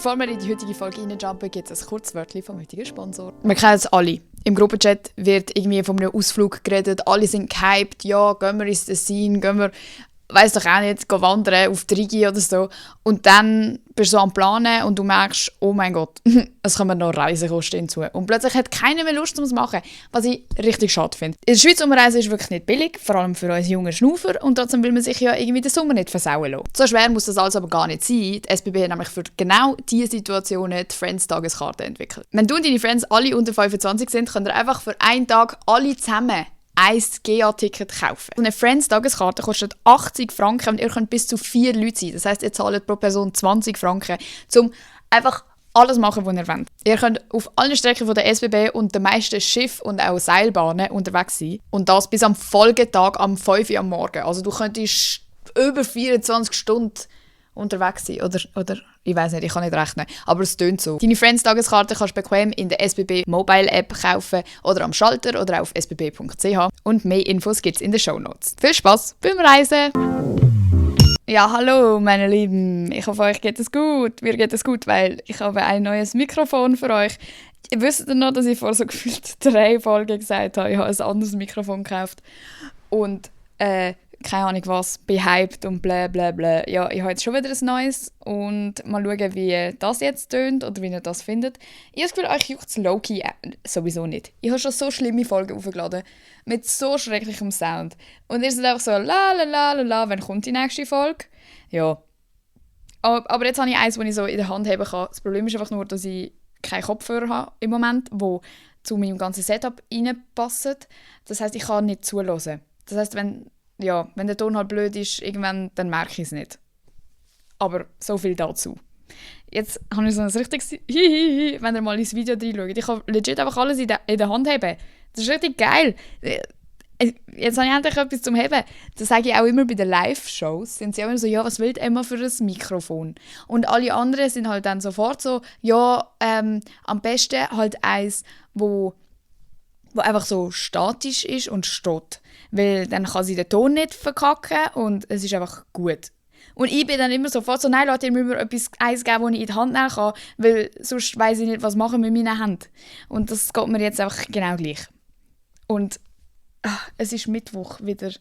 Bevor wir in die heutige Folge reinjumpen, gibt es ein kurzes Wörtchen vom heutigen Sponsor. Wir kennen es alle. Im Gruppenchat wird irgendwie von einem Ausflug geredet, alle sind gehypt, ja, gehen wir ins Tessin, gehen wir, weiss doch auch nicht, gehen wandern auf die Rigi oder so. Und dann bist du so am Planen und du merkst, oh mein Gott, es kommen noch Reisekosten hinzu. Und plötzlich hat keiner mehr Lust, das zu machen, was ich richtig schade finde. In der Schweiz umreisen ist wirklich nicht billig, vor allem für uns jungen Schnaufer. Und trotzdem will man sich ja irgendwie den Sommer nicht versauen lassen. So schwer muss das alles aber gar nicht sein. Die SBB hat nämlich für genau diese Situationen die Friends-Tageskarte entwickelt. Wenn du und deine Friends alle unter 25 sind, könnt ihr einfach für einen Tag alle zusammen ein GA-Ticket kaufen. Eine Friends-Tageskarte kostet 80 Franken und ihr könnt bis zu 4 Leute sein. Das heisst, ihr zahlt pro Person 20 Franken, um einfach alles machen, was ihr wollt. Ihr könnt auf allen Strecken von der SBB und den meisten Schiffen und auch Seilbahnen unterwegs sein. Und das bis am Folgetag am 5 Uhr am Morgen. Also du könntest über 24 Stunden unterwegs sein. Oder ich weiß nicht, ich kann nicht rechnen. Aber es tönt so. Deine Friends-Tageskarte kannst du bequem in der SBB Mobile-App kaufen oder am Schalter oder auf sbb.ch. Und mehr Infos gibt es in den Shownotes. Viel Spaß beim Reisen! Ja, hallo meine Lieben. Ich hoffe, euch geht es gut. Mir geht es gut, weil ich habe ein neues Mikrofon für euch. Ihr wisst ja noch, dass ich vor so gefühlt 3 Folgen gesagt habe, ich habe ein anderes Mikrofon gekauft. Und keine Ahnung was, behyped und bla bla bla. Ja, ich habe jetzt schon wieder ein neues und mal schauen, wie das jetzt tönt oder wie ihr das findet. Ich habe das Gefühl, euch juckt es low-key sowieso nicht. Ich habe schon so schlimme Folgen aufgeladen mit so schrecklichem Sound. Und ihr seid einfach so, la la la la la, wann kommt die nächste Folge? Ja. Aber jetzt habe ich eins, das ich so in der Hand haben kann. Das Problem ist einfach nur, dass ich keinen Kopfhörer habe im Moment, der zu meinem ganzen Setup reinpasst. Das heisst, ich kann nicht zuhören. Das heisst, wenn der Ton halt blöd ist, irgendwann, dann merke ich es nicht. Aber so viel dazu. Jetzt habe ich so ein richtiges Hihihi, wenn ihr mal ins Video reinschaut. Ich kann legit einfach alles in der Hand haben. Das ist richtig geil. Jetzt habe ich endlich etwas zum Heben. Das sage ich auch immer bei den Live-Shows. Sind sie auch immer so, ja, was will Emma für ein Mikrofon? Und alle anderen sind halt dann sofort so, ja, am besten halt eins, wo einfach so statisch ist und steht. Weil dann kann sie den Ton nicht verkacken und es ist einfach gut. Und ich bin dann immer sofort so, nein Leute, ihr müsst mir eins geben, das ich in die Hand nehmen kann, weil sonst weiss ich nicht, was machen mit meinen Händen. Und das geht mir jetzt einfach genau gleich. Und es ist Mittwoch wieder.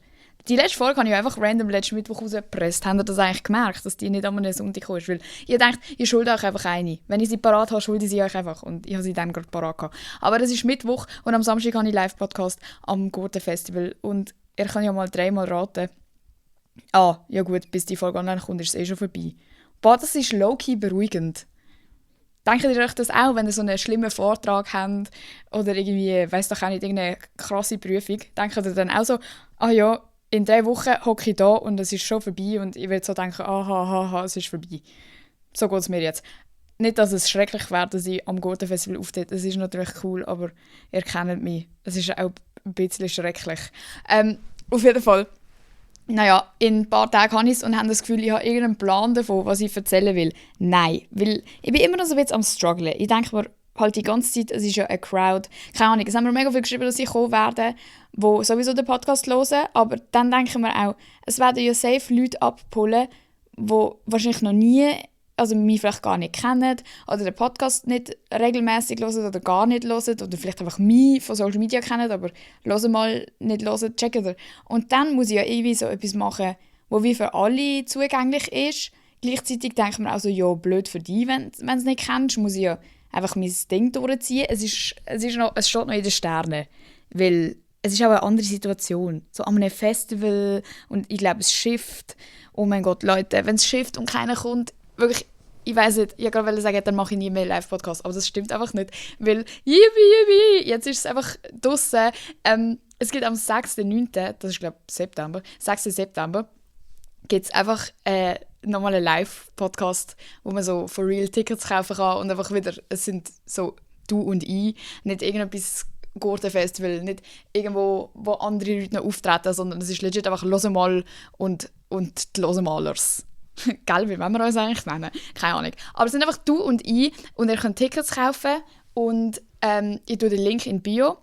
Die letzte Folge habe ich einfach random letzten Mittwoch rausgepresst. Habt ihr das eigentlich gemerkt, dass die nicht an einem Sonntag gekommen ist? Weil ihr denkt, ich schulde euch einfach eine. Wenn ich sie parat habe, schulde ich sie euch einfach. Und ich habe sie dann gerade parat gehabt. Aber es ist Mittwoch und am Samstag habe ich Live-Podcast am Gurten-Festival. Und ihr könnt ja mal 3-mal raten. Ja gut, bis die Folge online kommt, ist es schon vorbei. Boah, das ist low-key beruhigend. Denkt ihr euch das auch, wenn ihr so einen schlimmen Vortrag habt oder irgendwie, weiss doch auch nicht, irgendeine krasse Prüfung? Denkt ihr dann auch so, ja, in 3 Wochen hocke ich da und es ist schon vorbei und ich werde so denken, es ist vorbei. So geht es mir jetzt. Nicht, dass es schrecklich wäre, dass ich am Gurten-Festival auftrete. Das ist natürlich cool, aber ihr kennt mich. Es ist auch ein bisschen schrecklich. Auf jeden Fall. Naja, in ein paar Tagen habe ich es und habe das Gefühl, ich habe irgendeinen Plan davon, was ich erzählen will. Nein, weil ich bin immer noch so ein bisschen am strugglen. Ich denke mir halt die ganze Zeit, es ist ja eine Crowd. Keine Ahnung, es haben mir mega viel geschrieben, dass sie kommen werden, die sowieso den Podcast hören. Aber dann denken wir auch, es werden ja safe Leute abholen, die wahrscheinlich noch nie, also mich vielleicht gar nicht kennen oder den Podcast nicht regelmäßig hören oder gar nicht hören oder vielleicht einfach mich von Social Media kennen, aber hören mal nicht hören, checken ihr. Und dann muss ich ja irgendwie so etwas machen, wo wie für alle zugänglich ist. Gleichzeitig denkt man auch so, ja, blöd für dich, wenn du es nicht kennst, muss ich ja einfach mein Ding durchziehen. Es steht noch in den Sternen, weil es ist auch eine andere Situation. So an einem Festival und ich glaube, es schifft. Oh mein Gott, Leute, wenn es schifft und keiner kommt, wirklich, ich weiss nicht, ich wollte gerade sagen, dann mache ich nie mehr Live-Podcast, aber das stimmt einfach nicht, weil jetzt ist es einfach draussen. Es gibt am 6.9., das ist glaube ich September, 6. September, gibt es einfach nochmal einen Live-Podcast, wo man so for real Tickets kaufen kann und einfach wieder, es sind so du und ich, nicht irgendetwas Gurten-Festival, nicht irgendwo, wo andere Leute noch auftreten, sondern es ist legit einfach «Hören mal» und die «Hörenmalers». Gell, wie wollen wir uns eigentlich nennen? Keine Ahnung. Aber es sind einfach du und ich und ihr könnt Tickets kaufen und ich tue den Link in Bio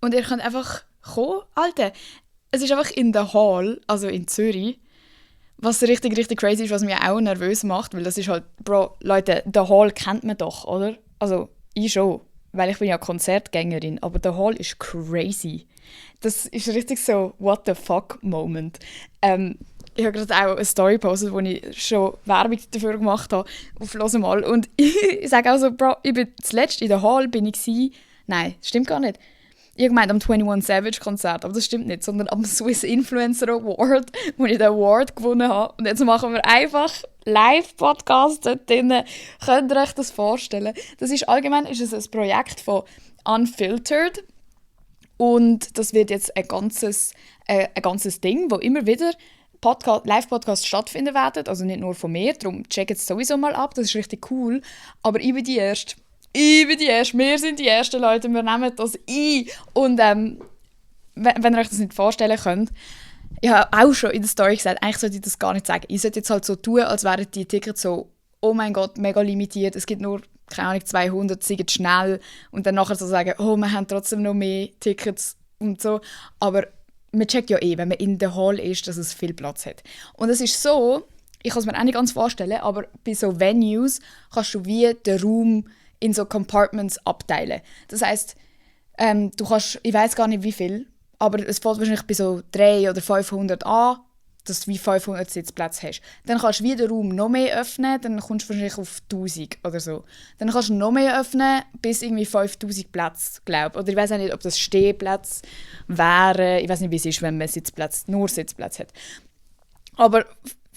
und ihr könnt einfach kommen. Alter, es ist einfach in der Hall, also in Zürich Was richtig, richtig crazy ist, was mich auch nervös macht, weil das ist halt, Bro, Leute, The Hall kennt man doch, oder? Also, ich schon, weil ich bin ja Konzertgängerin, aber The Hall ist crazy. Das ist richtig so what the fuck Moment. Ich habe gerade auch eine Story gepostet, wo ich schon Werbung dafür gemacht habe, auf «Hör mal». Und ich sage auch so, Bro, ich bin zuletzt in der Hall, bin ich gewesen. Nein, das stimmt gar nicht. Ich habe gemeint am 21 Savage Konzert, aber das stimmt nicht, sondern am Swiss Influencer Award, wo ich den Award gewonnen habe. Und jetzt machen wir einfach Live-Podcast dort drin. Könnt ihr euch das vorstellen? Das ist allgemein ist es ein Projekt von Unfiltered. Und das wird jetzt ein ganzes Ding, wo immer wieder Live-Podcasts stattfinden werden. Also nicht nur von mir, darum checkt es sowieso mal ab, das ist richtig cool. Aber ich bin die Erste. Wir sind die ersten Leute, wir nehmen das ein. Und wenn ihr euch das nicht vorstellen könnt, ich habe auch schon in der Story gesagt, eigentlich sollte ich das gar nicht sagen. Ich sollte jetzt halt so tun, als wären die Tickets so, oh mein Gott, mega limitiert, es gibt nur, keine Ahnung, 200, seid schnell. Und dann nachher so sagen, oh, wir haben trotzdem noch mehr Tickets und so. Aber man checkt ja wenn man in der Hall ist, dass es viel Platz hat. Und es ist so, ich kann es mir auch nicht ganz vorstellen, aber bei so Venues kannst du wie den Raum in so Compartments abteilen. Das heisst, du kannst, ich weiß gar nicht wie viel, aber es fängt wahrscheinlich bei so 300 oder 500 an, dass du wie 500 Sitzplätze hast. Dann kannst du wie den Raum noch mehr öffnen, dann kommst du wahrscheinlich auf 1000 oder so. Dann kannst du noch mehr öffnen, bis irgendwie 5000 Plätze, glaube ich. Oder ich weiß auch nicht, ob das Stehplätze wären. Ich weiß nicht, wie es ist, wenn man nur Sitzplätze hat. Aber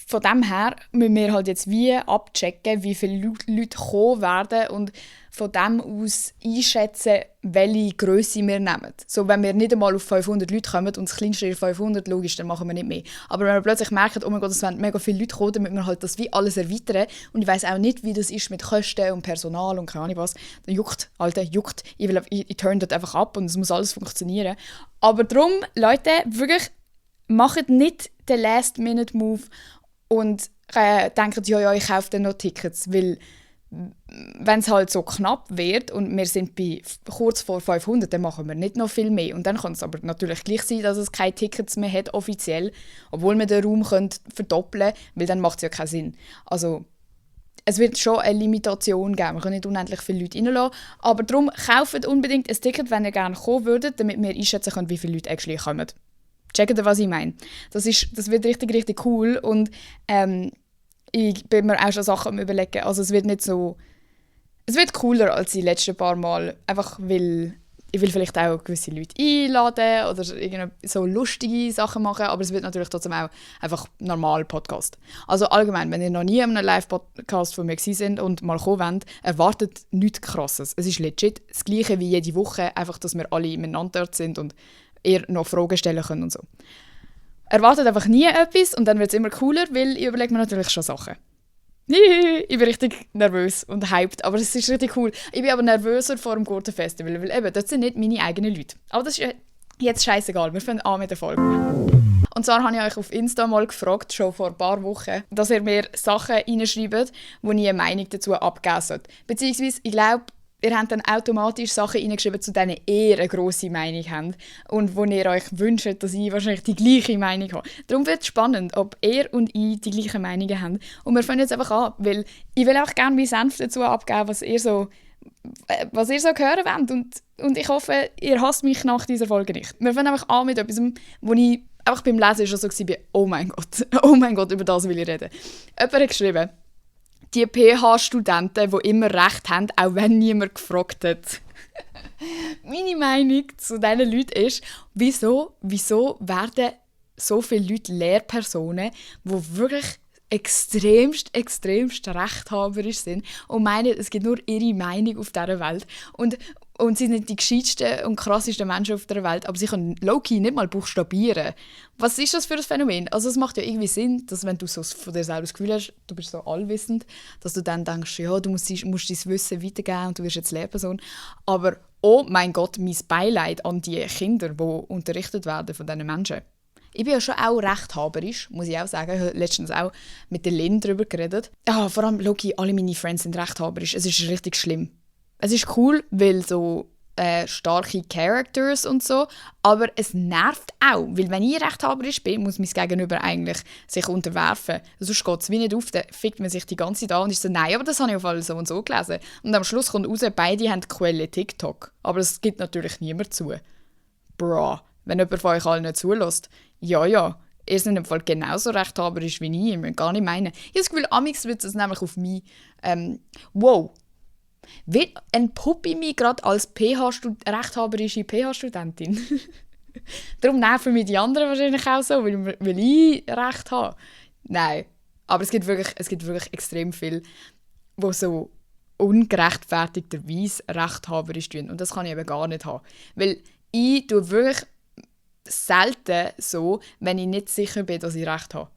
von dem her müssen wir halt jetzt wie abchecken, wie viele Leute kommen werden und von dem aus einschätzen, welche Grösse wir nehmen. So, wenn wir nicht einmal auf 500 Leute kommen und das kleinste ist 500, logisch, dann machen wir nicht mehr. Aber wenn wir plötzlich merken, oh mein Gott, es werden mega viele Leute kommen, dann müssen wir halt das wie alles erweitern. Und ich weiss auch nicht, wie das ist mit Kosten und Personal und keine Ahnung was. Dann juckt. Ich turn das einfach ab und es muss alles funktionieren. Aber darum, Leute, wirklich, macht nicht den Last-Minute-Move und denken, ja, ich kaufe dann noch Tickets, weil wenn es halt so knapp wird und wir sind bei kurz vor 500, dann machen wir nicht noch viel mehr. Und dann kann es aber natürlich gleich sein, dass es keine Tickets mehr hat, offiziell, obwohl wir den Raum verdoppeln können, weil dann macht es ja keinen Sinn. Also es wird schon eine Limitation geben, wir können nicht unendlich viele Leute reinlassen, aber darum kauft unbedingt ein Ticket, wenn ihr gerne kommen würdet, damit wir einschätzen können, wie viele Leute actually kommen. Checkt ihr, was ich meine? Das wird richtig, richtig cool und ich bin mir auch schon Sachen am Überlegen. Also es wird nicht so... Es wird cooler als die letzten paar Mal, einfach weil ich will vielleicht auch gewisse Leute einladen oder so lustige Sachen machen, aber es wird natürlich trotzdem auch einfach normal Podcast. Also allgemein, wenn ihr noch nie in einem Live-Podcast von mir gewesen sind und mal kommen wollt, erwartet nichts Krasses. Es ist legit das Gleiche wie jede Woche, einfach, dass wir alle miteinander dort sind und ihr noch Fragen stellen könnt und so. Erwartet einfach nie etwas und dann wird es immer cooler, weil ich überlege mir natürlich schon Sachen. Ich bin richtig nervös und hyped, aber es ist richtig cool. Ich bin aber nervöser vor dem Gurtenfestival, weil eben, das sind nicht meine eigenen Leute. Aber das ist jetzt scheißegal, wir fangen an mit der Folge. Und zwar habe ich euch auf Insta mal gefragt, schon vor ein paar Wochen, dass ihr mir Sachen reinschreibt, wo ich eine Meinung dazu abgeben sollte. Beziehungsweise, ich glaube, ihr habt dann automatisch Sachen reingeschrieben, zu denen ihr eine grosse Meinung habt und wo ihr euch wünscht, dass ich wahrscheinlich die gleiche Meinung habe. Darum wird es spannend, ob ihr und ich die gleichen Meinungen haben. Und wir fangen jetzt einfach an, weil ich will auch gerne meinen Senf dazu abgeben, was ihr so hören wollt. Und ich hoffe, ihr hasst mich nach dieser Folge nicht. Wir fangen einfach an mit etwas, wo ich einfach beim Lesen schon so war, oh mein Gott, über das will ich reden. Jemand hat geschrieben, die PH-Studenten, die immer recht haben, auch wenn niemand gefragt hat. Meine Meinung zu diesen Leuten ist, wieso werden so viele Leute Lehrpersonen, die wirklich extremst rechthaberisch sind und meinen, es gibt nur ihre Meinung auf dieser Welt. Und sie sind die gescheitsten und krassesten Menschen auf der Welt, aber sie können low-key nicht mal buchstabieren. Was ist das für ein Phänomen? Also es macht ja irgendwie Sinn, dass wenn du so von dir selber das Gefühl hast, du bist so allwissend, dass du dann denkst, ja, du musst dein Wissen weitergeben und du wirst jetzt Lehrperson. Aber oh mein Gott, mein Beileid an die Kinder, die unterrichtet werden von diesen Menschen. Ich bin ja schon auch rechthaberisch, muss ich auch sagen. Ich habe letztens auch mit der Lynn darüber geredet. Ja, vor allem, low-key, alle meine Friends sind rechthaberisch. Es ist richtig schlimm. Es ist cool, weil so, starke Characters und so, aber es nervt auch, weil wenn ich rechthaberisch bin, muss mein Gegenüber eigentlich sich unterwerfen. Sonst geht es wie nicht auf, dann fickt man sich die ganze Zeit an und ist so, nein, aber das habe ich auf alle so und so gelesen. Und am Schluss kommt raus, beide haben die Quelle TikTok. Aber das gibt natürlich niemand zu. Bra, wenn jemand von euch allen nicht zulässt, ja, ihr seid im Fall genauso rechthaberisch wie ich möchte gar nicht meinen. Ich habe das Gefühl, amix wird es nämlich auf mich, wow, entpuppe ich mich gerade als rechthaberische PH-Studentin? Darum nerven mich die anderen wahrscheinlich auch so, weil ich Recht habe. Nein, aber es gibt wirklich extrem viel, wo so ungerechtfertigterweise rechthaberisch tun. Und das kann ich eben gar nicht haben. Weil ich tue wirklich selten so, wenn ich nicht sicher bin, dass ich Recht habe.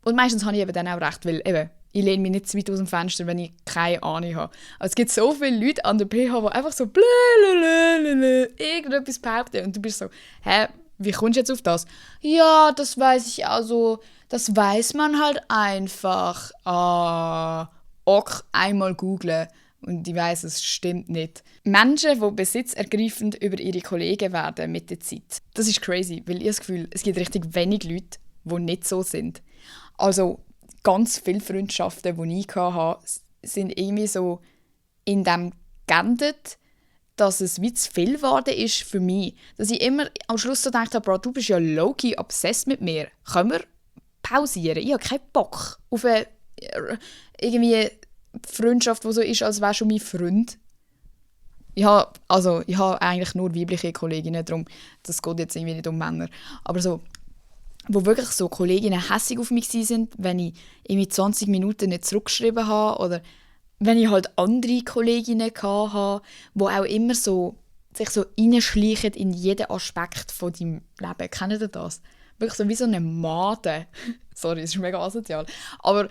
Und meistens habe ich eben dann auch Recht, weil eben, ich lehne mich nicht zu weit aus dem Fenster, wenn ich keine Ahnung habe. Also es gibt so viele Leute an der PH, die einfach so irgendetwas behaupten. Und du bist so, hä, wie kommst du jetzt auf das? Ja, das weiß ich also, das weiß man halt einfach. Einmal googlen. Und ich weiss, es stimmt nicht. Menschen, die besitzergreifend über ihre Kollegen werden mit der Zeit. Das ist crazy, weil ich das Gefühl, es gibt richtig wenig Leute, die nicht so sind. Also ganz viele Freundschaften, die ich hatte, sind irgendwie so in dem geendet, dass es wie zu viel geworden ist für mich. Dass ich immer am Schluss so gedacht habe, Bro, du bist ja low-key obsessed mit mir. Können wir pausieren? Ich habe keinen Bock auf eine irgendwie Freundschaft, die so ist, als wärst du mein Freund. Ich habe eigentlich nur weibliche Kolleginnen, darum, das geht jetzt irgendwie nicht um Männer. Aber so, wo wirklich so Kolleginnen hässig auf mich sind, wenn ich irgendwie 20 Minuten nicht zurückgeschrieben habe oder wenn ich halt andere Kolleginnen hatte, die auch immer so sich so reinschleichen in jeden Aspekt von deinem Leben. Kennt ihr das? Wirklich so wie so eine Made. Sorry, das ist mega asozial. Aber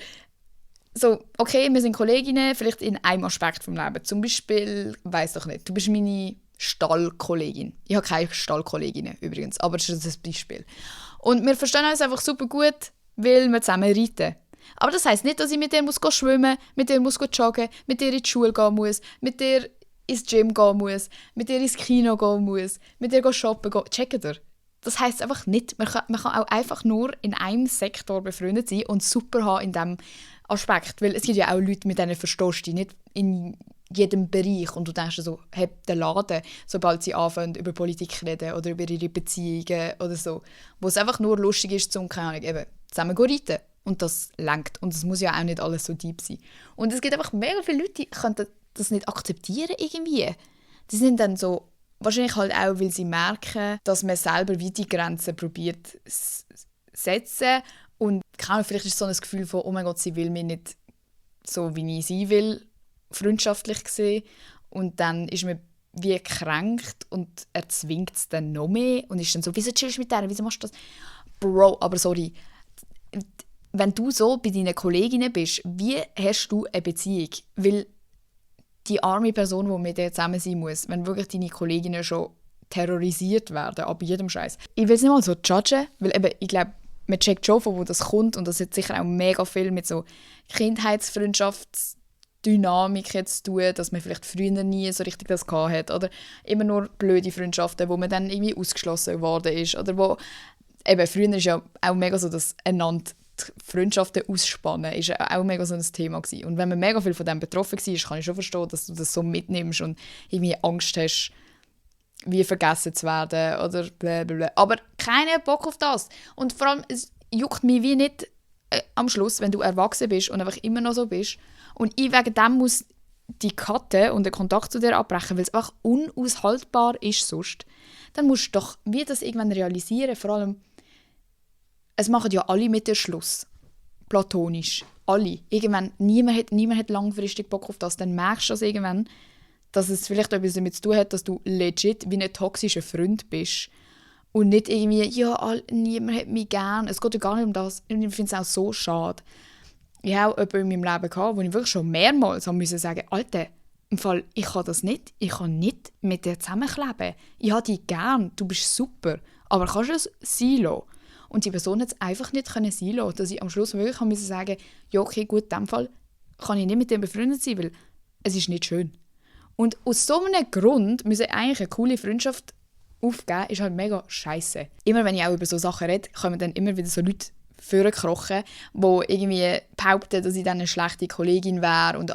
so, okay, wir sind Kolleginnen, vielleicht in einem Aspekt vom Leben. Zum Beispiel, weiss doch nicht, du bist meine Stallkollegin. Ich habe keine Stallkolleginnen übrigens, aber das ist ein Beispiel. Und wir verstehen uns einfach super gut, weil wir zusammen reiten. Aber das heisst nicht, dass ich mit dir schwimmen muss, mit dir joggen muss, mit dir in die Schule gehen muss, mit dir ins Gym gehen muss, mit dir ins Kino gehen muss, mit dir shoppen gehen. Checkt ihr? Das heisst einfach nicht. Man kann auch einfach nur in einem Sektor befreundet sein und super haben in diesem Aspekt. Weil es gibt ja auch Leute, mit denen verstehst du dich nicht in jedem Bereich. Und du denkst so, heb den Laden, sobald sie anfangen, über Politik zu reden oder über ihre Beziehungen oder so. Wo es einfach nur lustig ist, keine Ahnung, eben zusammen zu reiten. Und das lenkt. Und es muss ja auch nicht alles so deep sein. Und es gibt einfach mega viele Leute, die können das nicht akzeptieren irgendwie. Die sind dann so, wahrscheinlich halt auch, weil sie merken, dass man selber wie die Grenzen probiert zu setzen. Und vielleicht ist so ein Gefühl von, oh mein Gott, sie will mich nicht so, wie ich sie will, freundschaftlich sehen. Und dann ist man wie gekränkt und er zwingt es dann noch mehr und ist dann so, wieso chillst du mit der, wieso machst du das? Bro, aber sorry, wenn du so bei deinen Kolleginnen bist, wie hast du eine Beziehung? Weil die arme Person, die mit dir zusammen sein muss, wenn wirklich deine Kolleginnen schon terrorisiert werden, ab jedem Scheiß. Ich will es nicht mal so judgen, weil eben, ich glaube, man checkt schon, von wo das kommt und das hat sicher auch mega viel mit so Kindheitsfreundschaftsdynamik zu tun, dass man vielleicht früher nie so richtig das gehabt hat oder immer nur blöde Freundschaften, wo man dann irgendwie ausgeschlossen worden ist oder wo, eben früher ist ja auch mega so, dass einander Freundschaften ausspannen, ist auch mega so ein Thema gewesen. Und wenn man mega viel von dem betroffen war, kann ich schon verstehen, dass du das so mitnimmst und irgendwie Angst hast, wie vergessen zu werden oder blablabla. Aber keiner hat Bock auf das. Und vor allem, es juckt mich wie nicht am Schluss, wenn du erwachsen bist und einfach immer noch so bist. Und ich wegen dem muss die cutten und den Kontakt zu dir abbrechen, weil es einfach unaushaltbar ist sonst. Dann musst du doch wie das irgendwann realisieren. Vor allem, es machen ja alle mit dir Schluss. Platonisch. Alle. Irgendwann, niemand hat langfristig Bock auf das. Dann merkst du das irgendwann, dass es vielleicht etwas damit zu tun hat, dass du legit wie ein toxischer Freund bist. Und nicht irgendwie, ja, niemand hat mich gern. Es geht ja gar nicht um das. Und ich finde es auch so schade. Ich habe auch jemanden in meinem Leben gehabt, wo ich wirklich schon mehrmals sagen musste, Alter, im Fall, ich kann das nicht. Ich kann nicht mit dir zusammenkleben. Ich habe dich gern, du bist super. Aber kannst du es sein lassen? Und die Person hat es einfach nicht sein lassen, dass ich am Schluss wirklich musste sagen, ja, okay, gut, in dem Fall kann ich nicht mit dem befreundet sein, weil es ist nicht schön. Und aus so einem Grund müssen eigentlich eine coole Freundschaft aufgeben, ist halt mega scheiße. Immer wenn ich auch über so Sachen rede, kommen dann immer wieder so Leute vorgekrochen, die irgendwie behaupten, dass ich dann eine schlechte Kollegin wäre und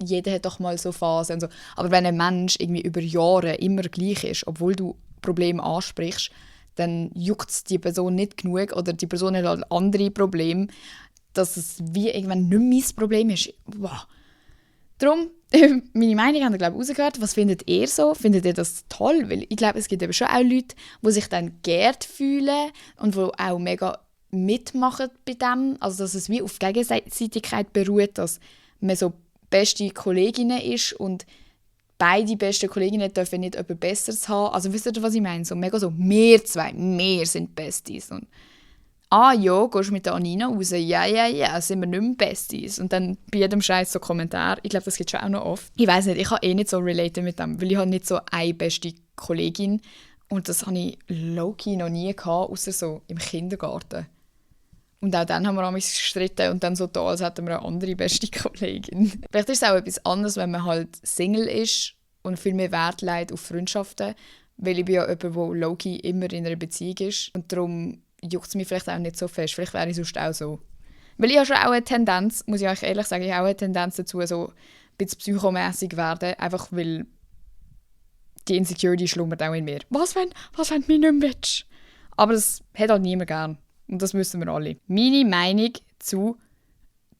jeder hat doch mal so Phasen und so. Aber wenn ein Mensch irgendwie über Jahre immer gleich ist, obwohl du Probleme ansprichst, dann juckt es die Person nicht genug oder die Person hat halt andere Probleme, dass es wie irgendwann nicht mehr mein Problem ist. Wow. Darum, meine Meinung habt ihr, glaube ich, rausgehört. Was findet ihr so? Findet ihr das toll? Weil ich glaube, es gibt eben schon auch Leute, die sich dann geehrt fühlen und die auch mega mitmachen bei dem. Also, dass es wie auf Gegenseitigkeit beruht, dass man so beste Kolleginnen ist und beide besten Kolleginnen dürfen nicht jemand Besseres haben. Also, wisst ihr, was ich meine? So mega so, wir zwei, wir sind Besties. Und ja, gehst du mit der Anina raus? Ja, sind wir nicht mehr Besties. Und dann bei jedem Scheiß so Kommentar. Ich glaube, das gibt es schon auch noch oft. Ich weiss nicht, ich kann nicht so relaten mit dem, weil ich habe nicht so eine beste Kollegin. Und das habe ich low-key noch nie gehabt, außer so im Kindergarten. Und auch dann haben wir manchmal gestritten und dann so da, als hätten wir eine andere beste Kollegin. Vielleicht ist es auch etwas anderes, wenn man halt Single ist und viel mehr Wert legt auf Freundschaften. Weil ich bin ja jemand, der low-key immer in einer Beziehung ist. Und darum juckt es mich vielleicht auch nicht so fest. Vielleicht wäre ich sonst auch so. Weil ich habe schon auch eine Tendenz, muss ich euch ehrlich sagen, ich habe auch eine Tendenz dazu, so ein bisschen psychomässig werden. Einfach weil die Insecurity schlummert auch in mir. Was, wenn du mich nicht mehr willst? Aber das hat halt niemand gern. Und das wissen wir alle. Meine Meinung zu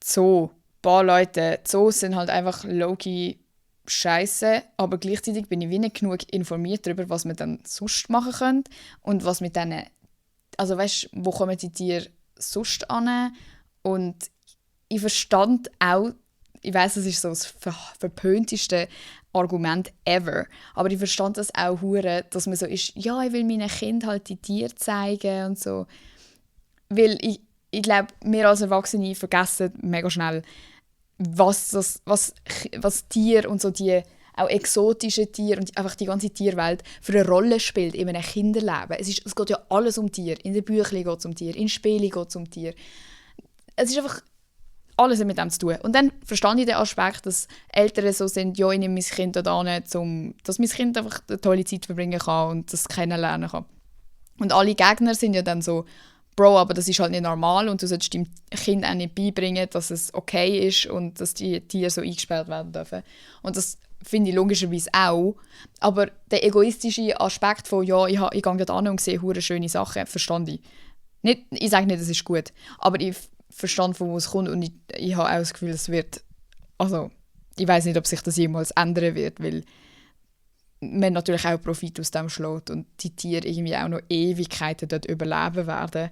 Zoo. Ein paar Leute, Zoos sind halt einfach low-key scheiße, aber gleichzeitig bin ich wie nicht genug informiert darüber, was man dann sonst machen könnte und was mit denen, also weißt, wo kommen die Tiere sonst an? Und ich verstand auch, ich weiss, das ist so das verpönteste Argument ever, aber ich verstand das auch hure, dass man so ist, ja, ich will meinen Kindern halt die Tiere zeigen und so. Weil ich glaube, wir als Erwachsene vergessen mega schnell, was Tiere und so die auch exotische Tiere und einfach die ganze Tierwelt für eine Rolle spielt in einem Kinderleben. Es geht ja alles um Tiere. In den Büchern geht es um Tiere, in Spielen geht es um Tiere. Es ist einfach alles mit dem zu tun. Und dann verstehe ich den Aspekt, dass Eltern so sind, ja, ich nehme mein Kind dorthin, dass mein Kind einfach eine tolle Zeit verbringen kann und das kennenlernen kann. Und alle Gegner sind ja dann so, Bro, aber das ist halt nicht normal und du solltest deinem Kind auch nicht beibringen, dass es okay ist und dass die Tiere so eingesperrt werden dürfen. Und das finde ich logischerweise auch. Aber der egoistische Aspekt von, ja, ich gehe dort hin und sehe hure schöne Sachen, verstand ich. Ich sage nicht, das ist gut, aber ich verstand, von wo es kommt und ich habe auch das Gefühl, es wird, also ich weiß nicht, ob sich das jemals ändern wird, weil man natürlich auch Profit aus dem schlägt und die Tiere irgendwie auch noch Ewigkeiten dort überleben werden.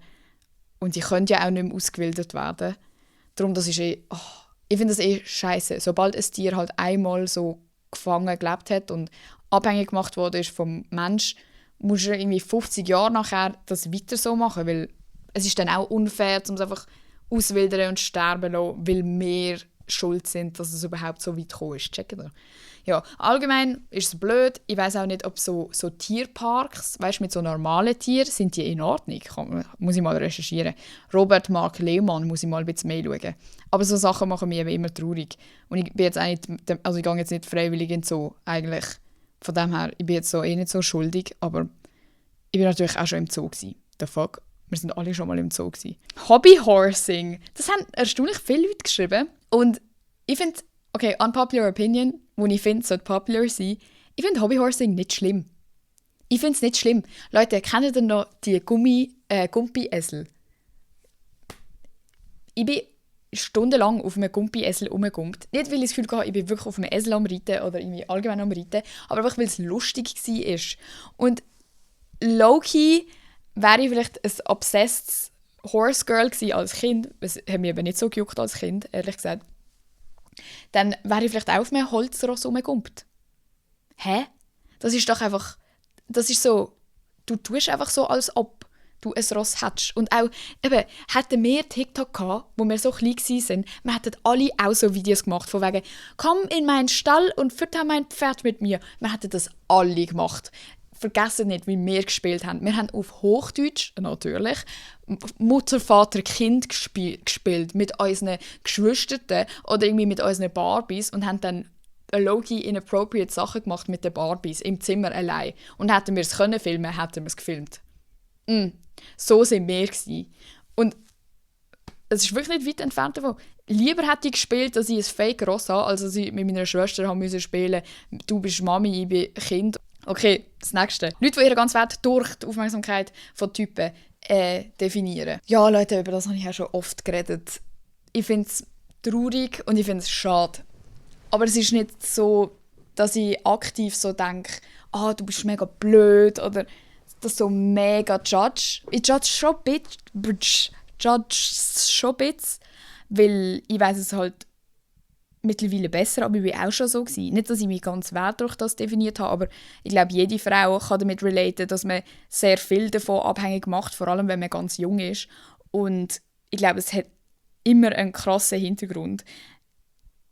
Und die können ja auch nicht mehr ausgewildert werden. Darum, das ist ich finde das scheiße. Sobald ein Tier halt einmal so gefangen gelebt hat und abhängig gemacht wurde vom Mensch, muss er irgendwie 50 Jahre nachher das weiter so machen, weil es ist dann auch unfair, um es einfach auswildern und sterben zu lassen, weil wir schuld sind, dass es überhaupt so weit gekommen ist. Checkt ihr? Ja, allgemein ist es blöd. Ich weiss auch nicht, ob so Tierparks, weißt, mit so normalen Tieren, sind die in Ordnung? Muss ich mal recherchieren. Robert Mark Lehmann muss ich mal ein bisschen mehr schauen. Aber so Sachen machen mich eben immer traurig. Und ich bin jetzt auch nicht, also ich gehe jetzt nicht freiwillig in so eigentlich. Von dem her, ich bin jetzt so nicht so schuldig, aber ich bin natürlich auch schon im Zoo gewesen. The fuck? Wir sind alle schon mal im Zoo gewesen. Hobbyhorsing. Das haben erstaunlich viele Leute geschrieben. Und ich finde, okay, unpopular opinion, wo ich finde, sollte popular sein. Ich finde Hobbyhorsing nicht schlimm. Ich finde es nicht schlimm. Leute, kennt ihr noch die Gumpi-Esel? Ich bin stundenlang auf einem Gumpi-Esel rumgegumpt. Nicht, weil ich das Gefühl hatte, ich bin wirklich auf einem Esel am Reiten oder irgendwie allgemein am Reiten, aber einfach, weil es lustig war. Und low-key wäre ich vielleicht ein obsessed Horse Girl gewesen als Kind. Das hat mich eben nicht so gejuckt als Kind, ehrlich gesagt. Dann wäre ich vielleicht auch auf einem Holzross rumgegumpt. Hä? Das ist doch einfach, das ist so, du tust einfach so, als ob du ein Ross hättest. Und auch, eben, hätten wir TikTok gehabt, wo wir so klein waren, wir hätten alle auch so Videos gemacht, von wegen, komm in meinen Stall und fütter mein Pferd mit mir. Wir hätten das alle gemacht. Vergessen nicht, wie wir gespielt haben. Wir haben auf Hochdeutsch, natürlich, Mutter, Vater, Kind gespielt mit unseren Geschwistern oder irgendwie mit unseren Barbies und haben dann low-key inappropriate Sachen gemacht mit den Barbies im Zimmer allein. Und hätten wir es können filmen, hätten wir es gefilmt. So sind wir gewesen. Und es ist wirklich nicht weit entfernt davon. Lieber hätte ich gespielt, dass ich ein Fake-Ross habe, als dass ich mit meiner Schwester haben müssen spielen. Du bist Mami, ich bin Kind. Okay, das Nächste. Leute, die ihren ganzen Wert durch die Aufmerksamkeit von Typen definieren. Ja, Leute, über das habe ich auch schon oft geredet. Ich finde es traurig und ich finde es schade. Aber es ist nicht so, dass ich aktiv so denke, du bist mega blöd oder das so mega judge. Ich judge schon ein bisschen, weil ich weiss es halt mittlerweile besser, aber ich war auch schon so gewesen. Nicht, dass ich mich ganz Wert durch das definiert habe, aber ich glaube, jede Frau kann damit relaten, dass man sehr viel davon abhängig macht, vor allem wenn man ganz jung ist. Und ich glaube, es hat immer einen krassen Hintergrund.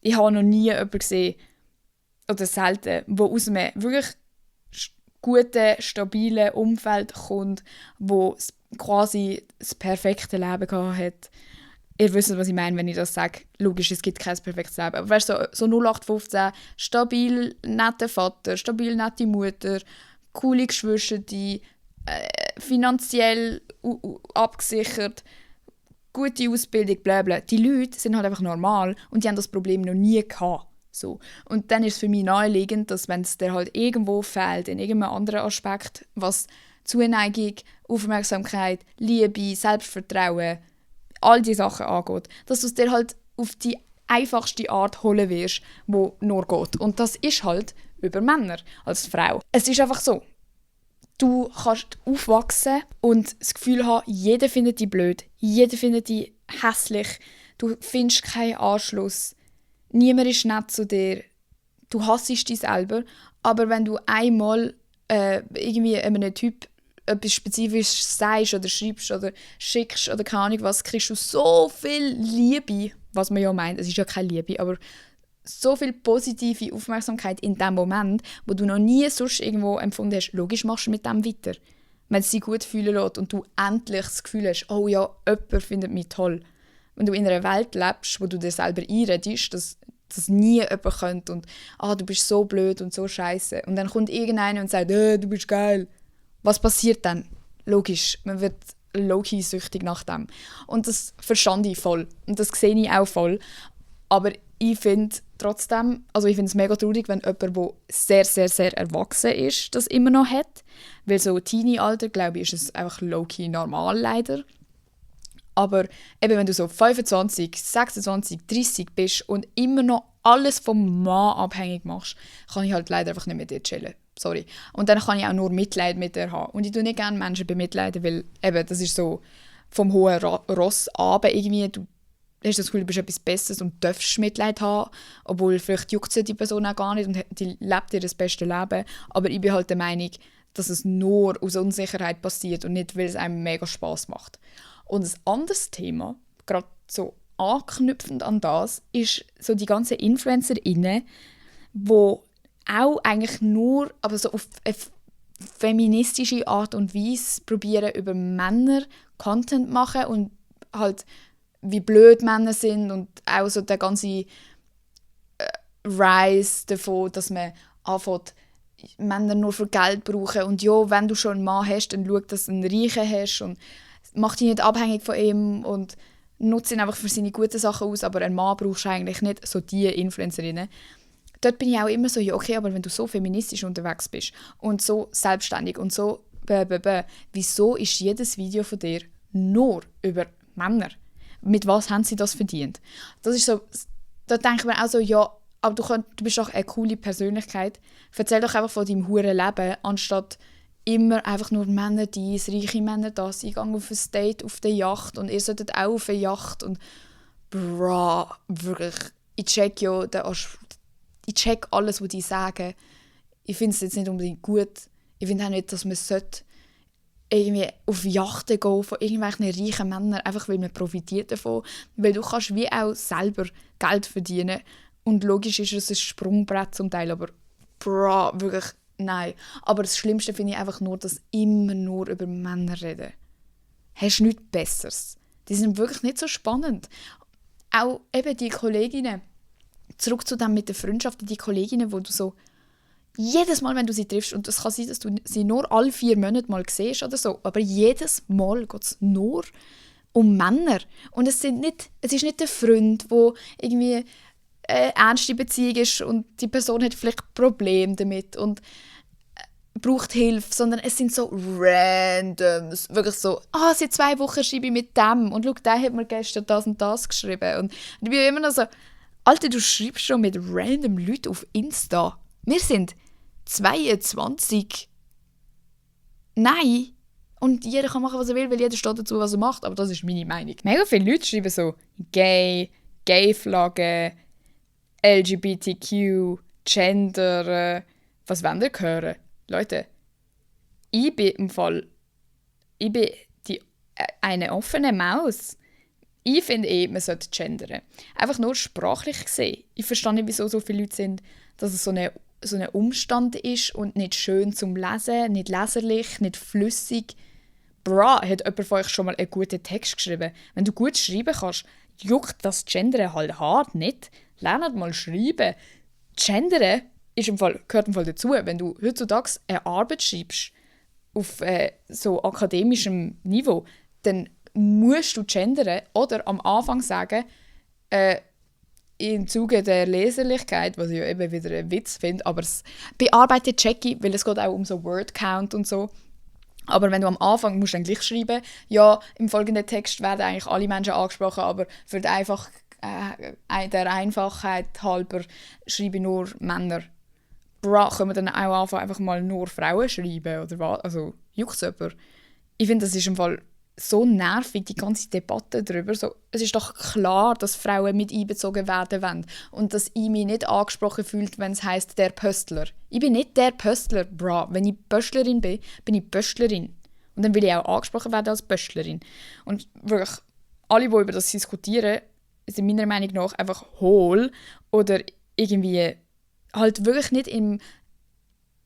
Ich habe noch nie jemanden gesehen, oder selten, der aus einem wirklich guten, stabilen Umfeld kommt, wo quasi das perfekte Leben gehabt hat. Ihr wisst, was ich meine, wenn ich das sage. Logisch, es gibt kein perfektes Leben. Aber weißt du, so 0815, stabil, netter Vater, stabil, nette Mutter, coole Geschwister, finanziell abgesichert, gute Ausbildung, bla bla. Die Leute sind halt einfach normal und die haben das Problem noch nie gehabt. So. Und dann ist es für mich naheliegend, dass wenn es dir halt irgendwo fehlt, in irgendeinem anderen Aspekt, was Zuneigung, Aufmerksamkeit, Liebe, Selbstvertrauen, all diese Sachen angeht, dass du es dir halt auf die einfachste Art holen wirst, die nur geht. Und das ist halt über Männer als Frau. Es ist einfach so. Du kannst aufwachsen und das Gefühl haben, jeder findet dich blöd, jeder findet dich hässlich, du findest keinen Anschluss, niemand ist nett zu dir, du hassest dich selber, aber wenn du einmal irgendwie einem Typ etwas Spezifisches sagst oder schreibst oder schickst oder keine Ahnung was, kriegst du so viel Liebe, was man ja meint, es ist ja keine Liebe, aber so viel positive Aufmerksamkeit in dem Moment, wo du noch nie sonst irgendwo empfunden hast. Logisch machst du mit dem weiter. Wenn es dich gut fühlen lässt und du endlich das Gefühl hast, oh ja, jemand findet mich toll. Wenn du in einer Welt lebst, wo du dir selber einredest, dass nie jemand könnte und du bist so blöd und so scheiße. Und dann kommt irgendeiner und sagt, du bist geil. Was passiert dann? Logisch, man wird low-key süchtig nach dem. Und das verstand ich voll. Und das sehe ich auch voll. Aber ich finde trotzdem, also ich finde es mega traurig, wenn jemand, der sehr, sehr, sehr erwachsen ist, das immer noch hat. Weil so Teenie-Alter, glaube ich, ist es einfach low-key normal, leider. Aber eben, wenn du so 25, 26, 30 bist und immer noch alles vom Mann abhängig machst, kann ich halt leider einfach nicht mit dir chillen. Sorry. Und dann kann ich auch nur Mitleid mit dir haben. Und ich tue nicht gerne Menschen bemitleiden, weil eben, das ist so vom hohen Ross runter irgendwie, du hast das Gefühl, du bist etwas Besseres und darfst Mitleid haben, obwohl vielleicht juckt sie die Person auch gar nicht und die lebt ihr das beste Leben. Aber ich bin halt der Meinung, dass es nur aus Unsicherheit passiert und nicht, weil es einem mega Spass macht. Und ein anderes Thema, gerade so anknüpfend an das, ist so die ganzen InfluencerInnen, die auch eigentlich nur, aber so auf eine feministische Art und Weise probieren, über Männer Content machen und halt wie blöd Männer sind und auch so der ganze Rise davon, dass man anfängt, Männer nur für Geld brauchen und ja, wenn du schon einen Mann hast, dann schau, dass du einen Reichen hast und mach dich nicht abhängig von ihm und nutze ihn einfach für seine guten Sachen aus, aber einen Mann brauchst du eigentlich nicht, so die Influencerinnen. Dort bin ich auch immer so, ja okay, aber wenn du so feministisch unterwegs bist und so selbstständig und so wieso ist jedes Video von dir nur über Männer? Mit was haben sie das verdient? Das ist so, da denkt man auch so, ja, aber du bist doch eine coole Persönlichkeit. Erzähl doch einfach von deinem huren Leben, anstatt immer einfach nur Männer dies, reiche Männer das. Ich gehe auf ein Date, auf der Yacht und ihr solltet auch auf eine Yacht. Und bra, wirklich, ich check alles, was die sagen. Ich finde es jetzt nicht unbedingt gut. Ich finde auch nicht, dass man irgendwie auf Yachten gehen von irgendwelchen reichen Männern, einfach weil man profitiert davon. Weil du kannst wie auch selber Geld verdienen. Und logisch ist es ein Sprungbrett zum Teil, aber wirklich, nein. Aber das Schlimmste finde ich einfach nur, dass immer nur über Männer reden. Hast du nichts Besseres. Die sind wirklich nicht so spannend. Auch eben die Kolleginnen, zurück zu dem mit der Freundschaft, die Kolleginnen, wo du so jedes Mal, wenn du sie triffst, und es kann sein, dass du sie nur alle 4 Monate mal siehst oder so, aber jedes Mal geht es nur um Männer. Und es ist nicht der Freund, der irgendwie eine ernste Beziehung ist und die Person hat vielleicht Probleme damit und braucht Hilfe, sondern es sind so Randoms. Wirklich so, seit 2 Wochen schreibe ich mit dem und schau, der hat mir gestern das und das geschrieben. Und ich bin immer noch so, Alter, du schreibst schon mit random Leuten auf Insta. Wir sind 22. Nein. Und jeder kann machen, was er will, weil jeder steht dazu, was er macht. Aber das ist meine Meinung. Mega viele Leute schreiben so Gay, Gay-Flagge, LGBTQ, Gender. Was wollt ihr hören? Leute, ich bin eine offene Maus. Ich finde man sollte gendern. Einfach nur sprachlich gesehen. Ich verstehe nicht, wieso so viele Leute sind, dass es so ein Umstand ist und nicht schön zum Lesen, nicht leserlich, nicht flüssig. Hat jemand von euch schon mal einen guten Text geschrieben? Wenn du gut schreiben kannst, juckt das Gendern halt hart nicht. Lernt mal schreiben. Gendern gehört im Fall dazu. Wenn du heutzutage eine Arbeit schreibst, auf so akademischem Niveau, dann musst du gendern oder am Anfang sagen, im Zuge der Leserlichkeit, was ich ja eben wieder ein Witz finde, aber es bearbeitet checke ich, weil es geht auch um so Word-Count und so. Aber wenn du am Anfang musst du dann gleich schreiben, ja, im folgenden Text werden eigentlich alle Menschen angesprochen, aber für der Einfachheit halber schreibe ich nur Männer. Können wir dann auch anfangen, einfach mal nur Frauen schreiben? Oder was? Also, juckt es jemand? Ich finde, das ist im Fall so nervig, die ganze Debatte darüber. So, es ist doch klar, dass Frauen mit einbezogen werden wollen. Und dass ich mich nicht angesprochen fühle, wenn es heisst, der Pöstler. Ich bin nicht der Pöstler, Wenn ich Pöstlerin bin, bin ich Pöstlerin. Und dann will ich auch angesprochen werden als Pöstlerin. Und wirklich, alle, die über das diskutieren, sind meiner Meinung nach einfach hohl oder irgendwie halt wirklich nicht in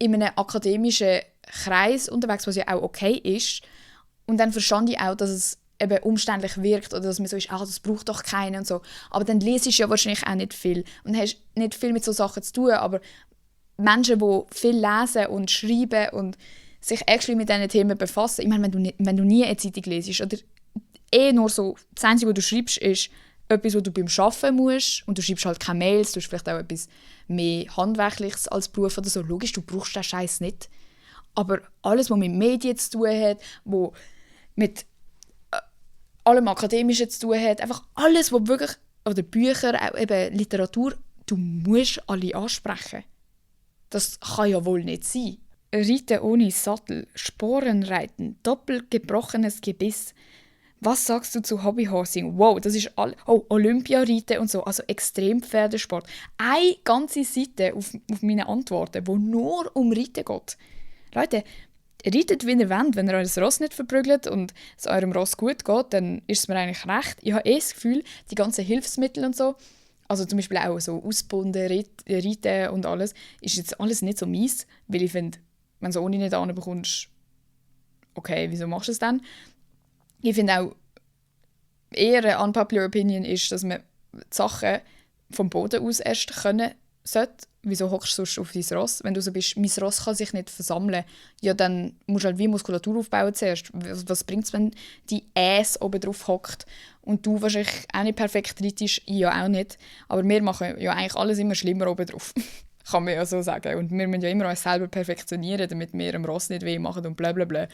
einem akademischen Kreis unterwegs, was ja auch okay ist. Und dann verstand ich auch, dass es eben umständlich wirkt oder dass man so ist, das braucht doch keiner und so. Aber dann lese ich ja wahrscheinlich auch nicht viel und hast nicht viel mit so Sachen zu tun. Aber Menschen, die viel lesen und schreiben und sich actually mit diesen Themen befassen, ich meine, wenn du nie eine Zeitung lesest oder nur so, das Einzige, was du schreibst, ist etwas, was du beim Arbeiten musst und du schreibst halt keine Mails, du hast vielleicht auch etwas mehr Handwerkliches als Beruf oder so. Logisch, du brauchst den Scheiß nicht. Aber alles, was mit Medien zu tun hat, was mit allem Akademischen zu tun hat, einfach alles, was wirklich, oder Bücher, auch eben Literatur, du musst alle ansprechen. Das kann ja wohl nicht sein. Reiten ohne Sattel, Sporenreiten, doppelt gebrochenes Gebiss. Was sagst du zu Hobbyhorsing? Wow, das ist Olympiareiten und so, also Extrempferdesport. Eine ganze Seite auf meine Antworten, wo nur um Reiten geht. Leute, reitet, wie ihr wollt. Wenn ihr euer Ross nicht verprügelt und es eurem Ross gut geht, dann ist es mir eigentlich recht. Ich habe das Gefühl, die ganzen Hilfsmittel und so, also zum Beispiel auch so Ausbunden, Reiten und alles, ist jetzt alles nicht so mies, weil ich finde, wenn du es ohne nicht anbekommst, okay, wieso machst du es dann? Ich finde auch, eher eine unpopular Opinion ist, dass man die Sachen vom Boden aus erst können sollte. Wieso hockst du sonst auf dein Ross? Wenn du so bist, mein Ross kann sich nicht versammeln, ja, dann musst du halt wie Muskulatur aufbauen zuerst. Was bringt es, wenn die Ass oben drauf hockt und du wahrscheinlich auch nicht perfekt reitest? Ich ja auch nicht. Aber wir machen ja eigentlich alles immer schlimmer oben drauf. Kann man ja so sagen. Und wir müssen ja immer uns selber perfektionieren, damit wir dem Ross nicht weh machen und blablabla.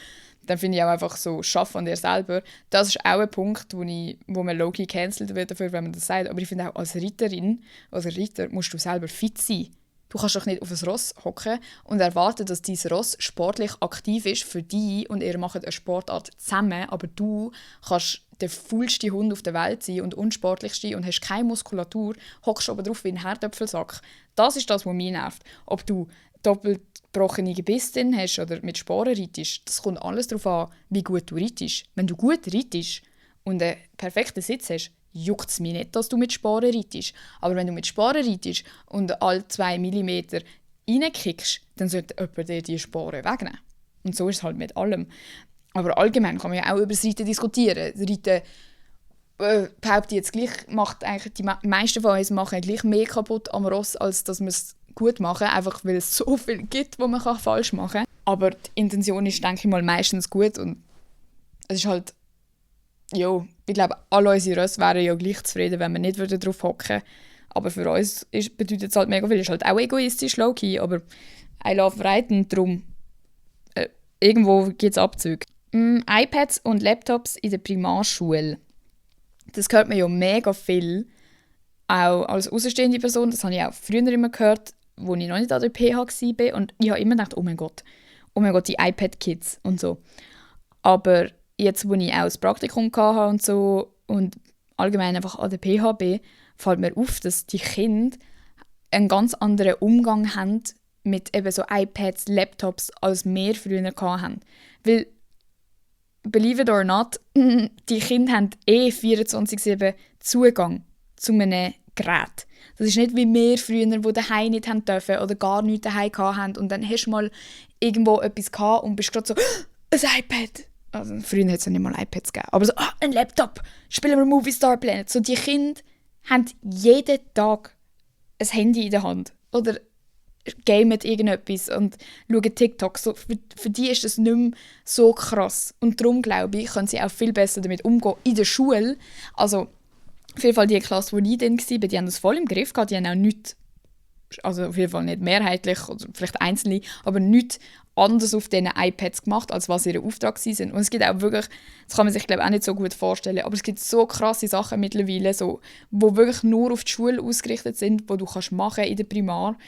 Dann finde ich auch einfach so, schaff an dir selber. Das ist auch ein Punkt, wo man low-key cancelled wird dafür, wenn man das sagt. Aber ich finde auch, als Reiterin, als Reiter musst du selber fit sein. Du kannst doch nicht auf ein Ross hocken und erwarten, dass dein Ross sportlich aktiv ist für dich und ihr macht eine Sportart zusammen, aber du kannst der faulste Hund auf der Welt sein und unsportlichste und hast keine Muskulatur, hockst aber drauf wie ein Herdöpfelsack. Das ist das, was mich nervt. Ob du doppelt gebrochene Gebisse drin hast oder mit Sporen reitest, das kommt alles darauf an, wie gut du reitest. Wenn du gut reitest und einen perfekten Sitz hast, juckt es mich nicht, dass du mit Sporen reitest. Aber wenn du mit Sporen reitest und alle 2 mm reinkickst, dann sollte jemand dir die Sporen wegnehmen. Und so ist es halt mit allem. Aber allgemein kann man ja auch über das Reiten diskutieren. Reiten behaupte jetzt gleich, macht eigentlich die meisten von uns machen gleich mehr kaputt am Ross, als dass wir es gut machen, einfach weil es so viel gibt, was man falsch machen kann. Aber die Intention ist, denke ich mal, meistens gut und es ist halt, ja, ich glaube, alle unsere Rösse wären ja gleich zufrieden, wenn wir nicht darauf hocken würden. Aber für uns bedeutet es halt mega viel. Es ist halt auch egoistisch, low-key, aber I love Reiten, darum irgendwo gibt es Abzüge. iPads und Laptops in der Primarschule. Das hört man ja mega viel, auch als außenstehende Person. Das habe ich auch früher immer gehört, als ich noch nicht an der PH war. Und ich habe immer gedacht, oh mein Gott, die iPad-Kids und so. Aber jetzt, wo ich auch das Praktikum hatte und so und allgemein einfach an der PH bin, fällt mir auf, dass die Kinder einen ganz anderen Umgang haben mit eben so iPads, Laptops, als wir früher hatten. Weil, believe it or not, die Kinder haben 24/7 Zugang zu einem Gerät. Das ist nicht wie wir früher, die daheim nicht haben dürfen oder gar nichts daheim hatten und dann hast du mal irgendwo etwas gehabt und bist gerade so «ein iPad!» Also, früher hat es ja nicht mal iPads gegeben, aber so «ein Laptop! Spielen wir Movie Star Planet!» So, die Kinder haben jeden Tag ein Handy in der Hand oder gamen irgendetwas und schauen TikTok. So, für die ist das nicht mehr so krass. Und darum, glaube ich, können sie auch viel besser damit umgehen in der Schule. Also, auf jeden Fall die Klasse, wo ich dann war, die haben das voll im Griff gehabt. Die haben auch nichts, also auf jeden Fall nicht mehrheitlich, oder vielleicht einzelne, aber nichts anders auf diesen iPads gemacht, als was ihre Auftrag waren. Und es gibt auch wirklich, das kann man sich glaube ich auch nicht so gut vorstellen, aber es gibt so krasse Sachen mittlerweile, so, die wirklich nur auf die Schule ausgerichtet sind, die du kannst machen in der Primar,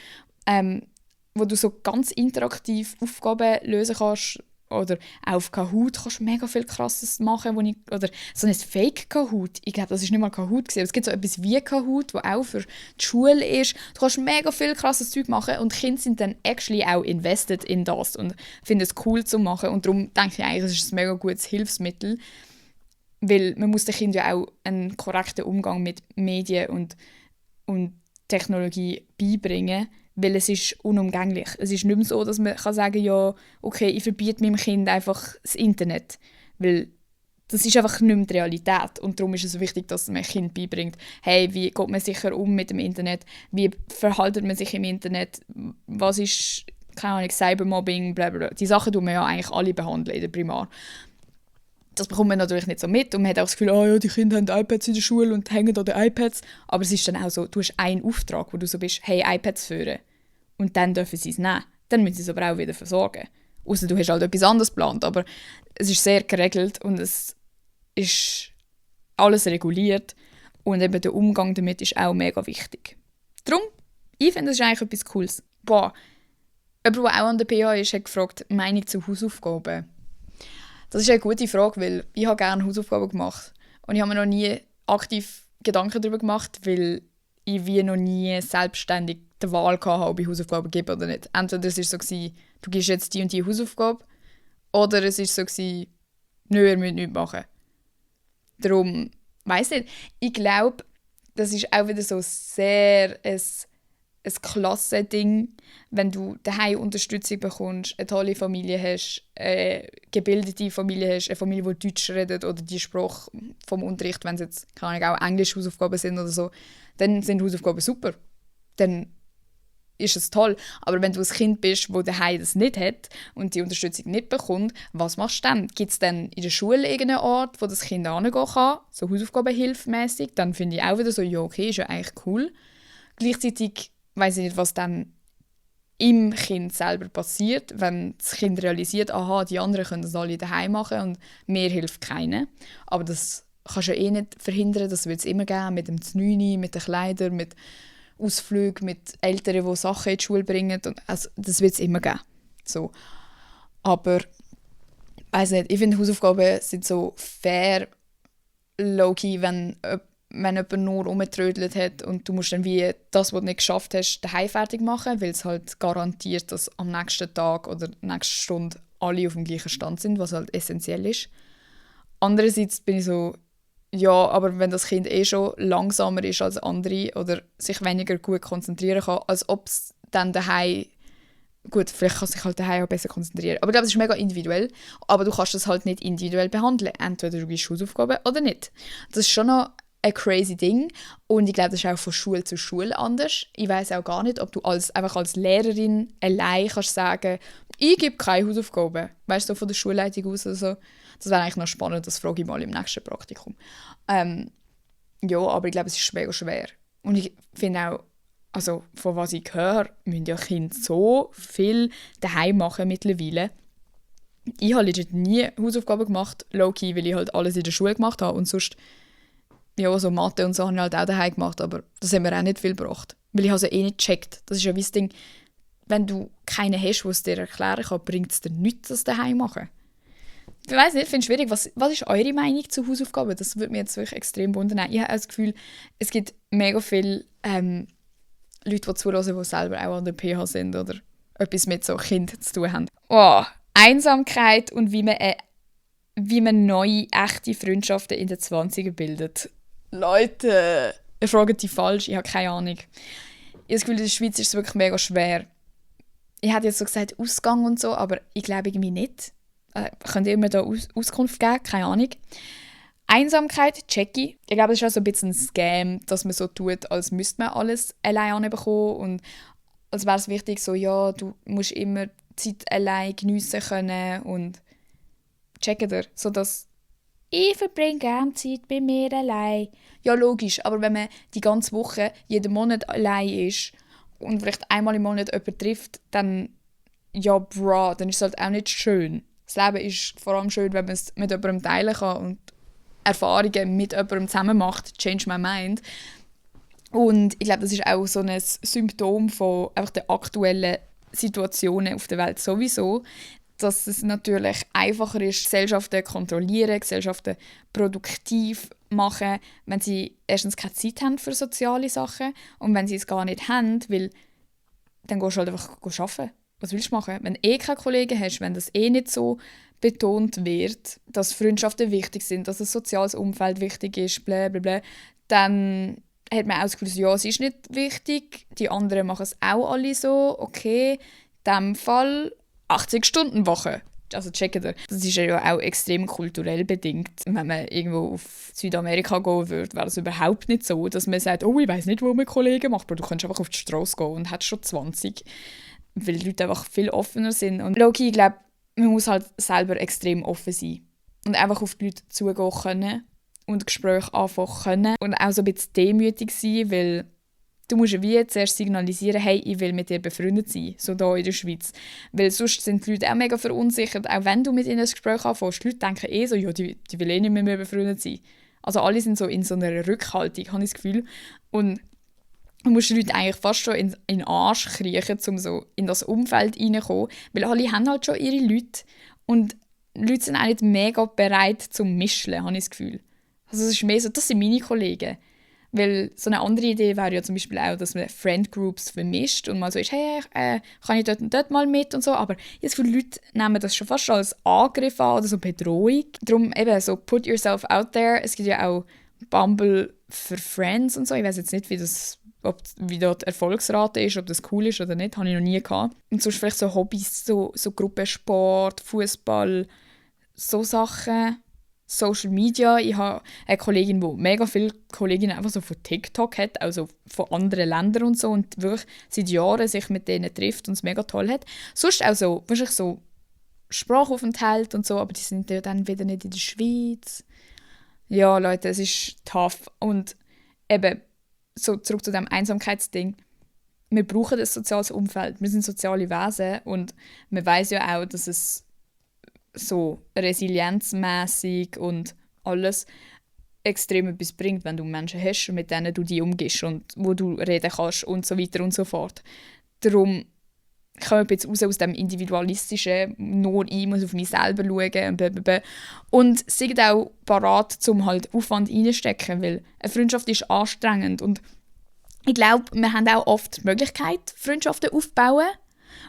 wo du so ganz interaktiv Aufgaben lösen kannst. Oder auch auf Kahoot kannst du mega viel Krasses machen. Oder so ein Fake-Kahoot. Ich glaube, das war nicht mal Kahoot gewesen. Es gibt so etwas wie Kahoot, das auch für die Schule ist. Du kannst mega viel krasses Zeug machen und die Kinder sind dann actually auch invested in das und finden es cool zu machen. Und darum denke ich eigentlich, es ist ein mega gutes Hilfsmittel. Weil man muss den Kindern ja auch einen korrekten Umgang mit Medien und Technologie beibringen, weil es ist unumgänglich. Es ist nicht mehr so, dass man sagen kann, ja, okay, ich verbiete meinem Kind einfach das Internet, weil das ist einfach nicht mehr die Realität und darum ist es wichtig, dass man dem Kind beibringt, hey, wie geht man sicher um mit dem Internet, wie verhält man sich im Internet, was ist, keine Ahnung, Cybermobbing, blablabla. Die Sachen tun wir ja eigentlich alle behandeln in der Primar. Das bekommt man natürlich nicht so mit und man hat auch das Gefühl, ja, die Kinder haben iPads in der Schule und hängen an den iPads. Aber es ist dann auch so, du hast einen Auftrag, wo du so bist, hey, iPads führen. Und dann dürfen sie es nehmen. Dann müssen sie es aber auch wieder versorgen. Ausser du hast halt etwas anderes geplant. Aber es ist sehr geregelt und es ist alles reguliert. Und eben der Umgang damit ist auch mega wichtig. Darum, ich finde, das ist eigentlich etwas Cooles. Boah, jemand, der auch an der PH ist, hat gefragt, Meinung zu Hausaufgaben. Das ist eine gute Frage, weil ich habe gerne Hausaufgaben gemacht. Und ich habe mir noch nie aktiv Gedanken darüber gemacht, weil ich wie noch nie selbstständig die Wahl hatte, ob ich Hausaufgaben gebe oder nicht. Entweder es war so, du gibst jetzt die und die Hausaufgabe, oder es war so, nö, ihr müsst nichts machen. Darum, weiss nicht, ich glaube, das ist auch wieder so sehr ein Klassending, wenn du daheim Unterstützung bekommst, eine tolle Familie hast, eine gebildete Familie hast, eine Familie, die Deutsch redet oder die Sprache vom Unterricht, wenn es jetzt keine Ahnung, auch Englisch Hausaufgaben sind oder so, dann sind Hausaufgaben super. Dann ist es toll. Aber wenn du ein Kind bist, das daheim das nicht hat und die Unterstützung nicht bekommt, was machst du dann? Gibt es dann in der Schule irgendeinen Ort, wo das Kind hingehen kann, so Hausaufgabenhilfmäßig? Dann finde ich auch wieder so, ja okay, ist ja eigentlich cool. Gleichzeitig weiss ich nicht, was dann im Kind selber passiert, wenn das Kind realisiert, aha, die anderen können das alle daheim machen und mir hilft keiner. Aber das kannst du ja eh nicht verhindern, das wird es immer geben, mit dem Znüni, mit den Kleidern, mit Ausflügen, mit Eltern, die Sachen in die Schule bringen. Und also, das wird es immer geben. So. Aber weiss nicht, ich finde, Hausaufgaben sind so fair, low-key, wenn jemand nur rumgetrödelt hat und du musst dann wie das, was du nicht geschafft hast, daheim fertig machen, weil es halt garantiert, dass am nächsten Tag oder nächste Stunde alle auf dem gleichen Stand sind, was halt essentiell ist. Andererseits bin ich so, ja, aber wenn das Kind schon langsamer ist als andere oder sich weniger gut konzentrieren kann, als ob es dann daheim Gut, vielleicht kann sich halt daheim auch besser konzentrieren. Aber ich glaube, es ist mega individuell. Aber du kannst das halt nicht individuell behandeln. Entweder du gibst Hausaufgaben oder nicht. Das ist schon noch ein crazy Ding. Und ich glaube, das ist auch von Schule zu Schule anders. Ich weiß auch gar nicht, ob du einfach als Lehrerin allein kannst sagen, ich gebe keine Hausaufgaben. Weißt du, so von der Schulleitung aus oder so. Das wäre eigentlich noch spannend, das frage ich mal im nächsten Praktikum. Ja, aber ich glaube, es ist mega schwer. Und ich finde auch, also von was ich höre, müssen ja Kinder so viel daheim machen mittlerweile. Ich habe legit nie Hausaufgaben gemacht, low-key, weil ich halt alles in der Schule gemacht habe und sonst, ja, so Mathe und so habe ich halt auch daheim gemacht, aber das hat mir auch nicht viel gebracht, weil ich also nicht gecheckt. Das ist ja wie das Ding, wenn du keinen hast, der es dir erklären kann, bringt es dir nichts, das daheim machen. Ich weiss nicht, ich finde es schwierig. Was ist eure Meinung zu Hausaufgaben? Das würde mich jetzt wirklich extrem wundern. Ich habe das Gefühl, es gibt mega viele Leute, die zuhören, die selber auch an der PH sind oder etwas mit so Kindern zu tun haben. Oh, Einsamkeit und wie man neue, echte Freundschaften in den 20ern bildet. Leute, ihr fragt die falsch, ich habe keine Ahnung. Ich habe das Gefühl, in der Schweiz ist es wirklich mega schwer. Ich hätte jetzt so gesagt Ausgang und so, aber ich glaube irgendwie nicht. Könnt ihr mir da Auskunft geben? Keine Ahnung. Einsamkeit, check ich. Ich glaube, das ist auch so ein bisschen ein Scam, dass man so tut, als müsste man alles allein anbekommen und als wäre es wichtig, so, ja, du musst immer Zeit allein geniessen können und checken ihr, so dass ich verbringe gerne Zeit bei mir allein. Ja, logisch, aber wenn man die ganze Woche, jeden Monat allein ist und vielleicht einmal im Monat jemanden trifft, dann, ja, bra, dann ist es halt auch nicht schön. Das Leben ist vor allem schön, wenn man es mit jemandem teilen kann und Erfahrungen mit jemandem zusammen macht. Change my mind. Und ich glaube, das ist auch so ein Symptom von einfach der aktuellen Situationen auf der Welt sowieso, dass es natürlich einfacher ist, Gesellschaften zu kontrollieren, Gesellschaften produktiv machen, wenn sie erstens keine Zeit haben für soziale Sachen und wenn sie es gar nicht haben, weil dann gehst du halt einfach arbeiten. Was willst du machen? Wenn du keine Kollegen hast, wenn das nicht so betont wird, dass Freundschaften wichtig sind, dass ein soziales Umfeld wichtig ist, bla bla bla, dann hat man auch das Gefühl, ja, es ist nicht wichtig, die anderen machen es auch alle so, okay, in diesem Fall 80-Stunden-Woche. Also checken ihr. Das ist ja auch extrem kulturell bedingt. Wenn man irgendwo auf Südamerika gehen würde, wäre es überhaupt nicht so, dass man sagt, oh, ich weiss nicht, wo man Kollegen macht, aber du kannst einfach auf die Straße gehen und hast schon 20. Weil die Leute einfach viel offener sind. Und low-key, ich glaube, man muss halt selber extrem offen sein. Und einfach auf die Leute zugehen können und Gespräche anfangen können. Und auch so ein bisschen demütig sein, weil du musst ja wie zuerst signalisieren, hey, ich will mit dir befreundet sein, so hier in der Schweiz. Weil sonst sind die Leute auch mega verunsichert, auch wenn du mit ihnen ein Gespräch anfängst. Die Leute denken so, ja, die will nicht mit mir befreundet sein. Also alle sind so in so einer Rückhaltung, habe ich das Gefühl. Und du musst die Leute eigentlich fast schon in den Arsch kriechen, um so in das Umfeld reinzukommen. Weil alle haben halt schon ihre Leute. Und die Leute sind auch nicht mega bereit zum Mischen, habe ich das Gefühl. Also es ist mehr so, das sind meine Kollegen. Weil so eine andere Idee wäre ja zum Beispiel auch, dass man Friendgroups vermischt und mal so ist, hey, kann ich dort und dort mal mit und so. Aber jetzt viele Leute nehmen das schon fast als Angriff an oder so Bedrohung. Darum eben so put yourself out there. Es gibt ja auch Bumble für Friends und so. Ich weiß jetzt nicht, wie dort die Erfolgsrate ist, ob das cool ist oder nicht, habe ich noch nie gehabt. Und sonst vielleicht so Hobbys, so Gruppensport, Fußball, so Sachen. Social Media. Ich habe eine Kollegin, die mega viele Kolleginnen einfach so von TikTok hat, also von anderen Ländern und so und wirklich seit Jahren sich mit denen trifft und es mega toll hat. Sonst auch so, wahrscheinlich so Sprachaufenthalt und so, aber die sind ja dann wieder nicht in der Schweiz. Ja, Leute, es ist tough. Und eben, so zurück zu dem Einsamkeitsding. Wir brauchen ein soziales Umfeld. Wir sind soziale Wesen und man weiß ja auch, dass es so resilienzmäßig und alles extrem etwas bringt, wenn du Menschen hast, mit denen du dich umgehst und wo du reden kannst und so weiter und so fort. Darum kommen wir jetzt raus aus dem Individualistischen, nur ich muss auf mich selber schauen und blablabla. Und sind auch parat, um halt Aufwand reinzustecken, weil eine Freundschaft ist anstrengend und ich glaube, wir haben auch oft die Möglichkeit, Freundschaften aufzubauen.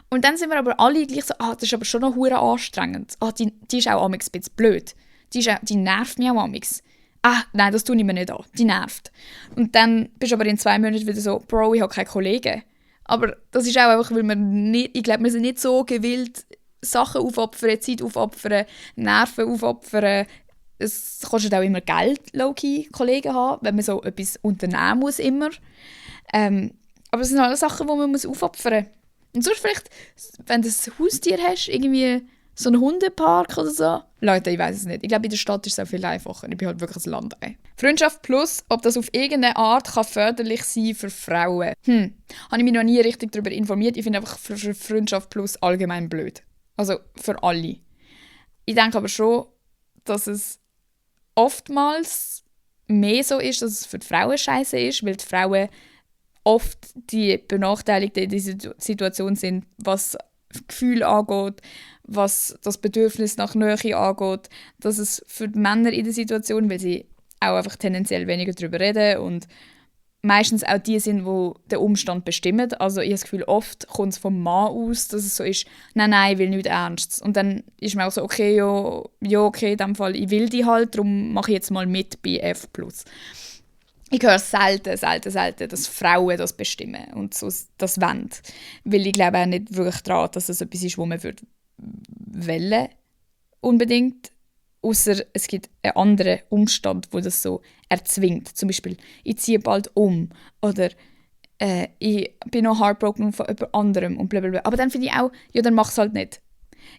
Und dann sind wir aber alle gleich so, das ist aber schon noch hure anstrengend. Die ist auch amigs ein bisschen blöd. Die nervt mich auch amigs. Nein, das tue ich mir nicht an. Die nervt. Und dann bist du aber in 2 Monaten wieder so, Bro, ich habe keine Kollegen. Aber das ist auch einfach, weil ich glaube, wir sind nicht so gewillt, Sachen aufopfern, Zeit aufopfern, Nerven aufopfern. Es kostet auch immer Geld, low-key, Kollegen haben, wenn man so etwas unternehmen muss immer. Aber es sind alle Sachen, die man muss aufopfern muss. Und sonst vielleicht, wenn du ein Haustier hast, irgendwie so einen Hundepark oder so. Leute, ich weiß es nicht. Ich glaube, in der Stadt ist es auch viel einfacher. Ich bin halt wirklich ein Landei. Freundschaft plus, ob das auf irgendeine Art kann förderlich sein für Frauen. Habe ich mich noch nie richtig darüber informiert. Ich finde einfach für Freundschaft plus allgemein blöd. Also für alle. Ich denke aber schon, dass es oftmals mehr so ist, dass es für die Frauen scheiße ist, weil die Frauen oft die Benachteiligten in dieser Situation sind, was Gefühl angeht, was das Bedürfnis nach Nähe angeht, dass es für die Männer in der Situation, weil sie auch einfach tendenziell weniger darüber reden und meistens auch die sind, die den Umstand bestimmen. Also ich habe das Gefühl, oft kommt es vom Mann aus, dass es so ist, nein, ich will nichts Ernstes. Und dann ist man auch so, okay, ja, okay, in dem Fall, ich will die halt, darum mache ich jetzt mal mit bei F+. Ich höre selten, dass Frauen das bestimmen und so das wollen. Weil ich glaube auch nicht wirklich daran, dass das etwas ist, was man wollen unbedingt. Ausser es gibt einen anderen Umstand, der das so erzwingt. Zum Beispiel, ich ziehe bald um oder ich bin noch heartbroken von jemand anderem und blablabla. Aber dann finde ich auch, ja, dann mach es halt nicht.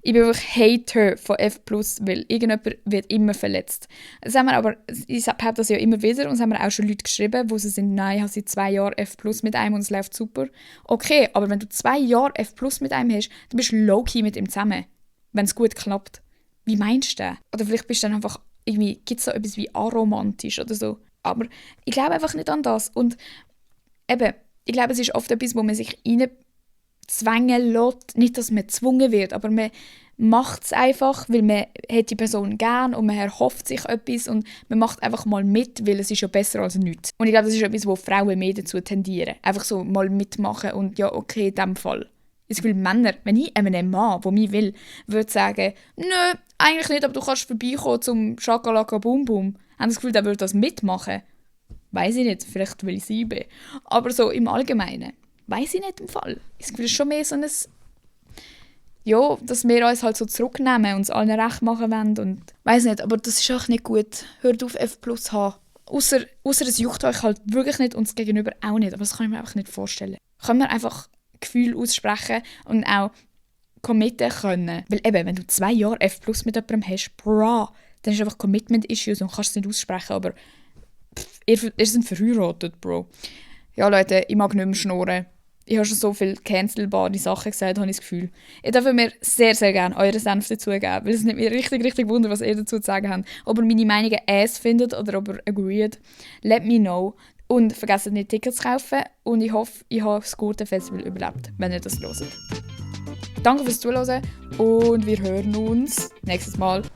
Ich bin wirklich Hater von F+, weil irgendjemand wird immer verletzt. Das haben wir aber, ich habe das ja immer wieder und es haben mir auch schon Leute geschrieben, wo sie sind, nein, ich habe seit 2 Jahren F+ mit einem und es läuft super. Okay, aber wenn du 2 Jahre F+ mit einem hast, dann bist du low-key mit ihm zusammen, wenn es gut klappt. Wie meinst du das? Oder vielleicht bist du dann einfach, irgendwie gibt es so etwas wie aromantisch oder so. Aber ich glaube einfach nicht an das. Und eben, ich glaube, es ist oft etwas, wo man sich zwängen lässt. Nicht, dass man gezwungen wird, aber man macht es einfach, weil man hat die Person gern und man erhofft sich etwas und man macht einfach mal mit, weil es ist ja besser als nichts. Und ich glaube, das ist etwas, wo Frauen mehr dazu tendieren. Einfach so mal mitmachen und ja, okay, in dem Fall. Ich will Männer, wenn ich einem Mann, der mich will, würde sagen, nö, eigentlich nicht, aber du kannst vorbeikommen zum Shakalaka Bum Bum. Haben das Gefühl, der würde das mitmachen? Weiss ich nicht, vielleicht will ich 7. Aber so im Allgemeinen, weiss ich nicht im Fall. Ich glaube, es ist schon mehr so ein, ja, dass wir uns halt so zurücknehmen und es allen recht machen wollen und weiss nicht, aber das ist auch nicht gut. Hört auf F+ haben. Ausser es juckt euch halt wirklich nicht und das Gegenüber auch nicht, aber das kann ich mir einfach nicht vorstellen. Können wir einfach Gefühle aussprechen und auch committen können. Weil eben, wenn du 2 Jahre F+ mit jemandem hast, bra, dann ist einfach Commitment-Issues und kannst es nicht aussprechen, aber ihr seid verheiratet, Bro. Ja, Leute, ich mag nicht mehr schnurren. Ich habe schon so viele cancelbare Sachen gesagt, habe ich das Gefühl. Ihr dürft mir sehr, sehr gerne euren Senf dazugeben, weil es nimmt mich richtig, richtig wunder, was ihr dazu zu sagen habt. Ob ihr meine Meinungen ass findet oder ob ihr agreed. Let me know. Und vergesst nicht, Tickets zu kaufen. Und ich hoffe, ich habe das gute Festival überlebt, wenn ihr das hört. Danke fürs Zuhören und wir hören uns nächstes Mal.